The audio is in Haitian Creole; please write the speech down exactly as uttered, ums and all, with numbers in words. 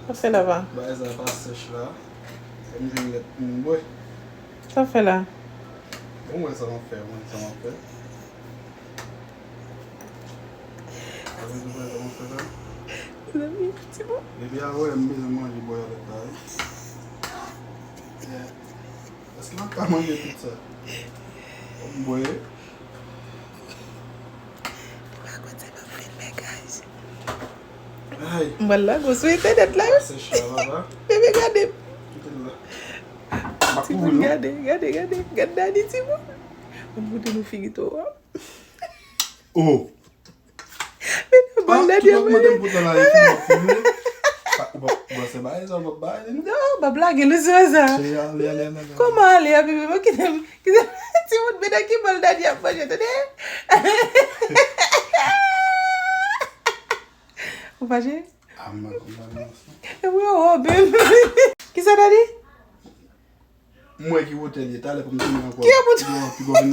Sa fè la pa? Bagay sa pa sèch la. Fò m jwenn lèt pou m bwè. Sa fè la? Bon, mwen sa m ap fè, mwen sa m ap fè. Sa vle di mwen sa m ap fè la. Mezanmi, ti bon. Depi a wè m bezwen manje bwè lèt la wi. Yeah. Èske m ap ka manje tout sa? Fò m bwè. Pa konn sa m ap fè l, men guys. Ay. M pral lage w sou entènèt la wi. Sèch la papa. Bebe gade. Kite l la. M ap Ti kouvri moun l non. Gade, gade, gade. Gad Dani ti moun. Mwen montre nou figi tou an. Oh. Men nan bòl Dani Tout an augmante mwen. M pou tan la epi m ap fini. Pa- Ou pa ou pa se bagay sa ou pa bay li non. Non, m ap lage nou sou sa. Cheri ale ale ale. Kòman ale a bebe? Mwen kite m kite m ti moun men nan ki bòl Dani ap manje tande. Ou fache? Ah man konn bagay sa. E mwen o bebe. Kisa Dani? M wè ki wotè l ye talè pou m tounen ankò. Ki wotè? Pi gwo, pi gwo vin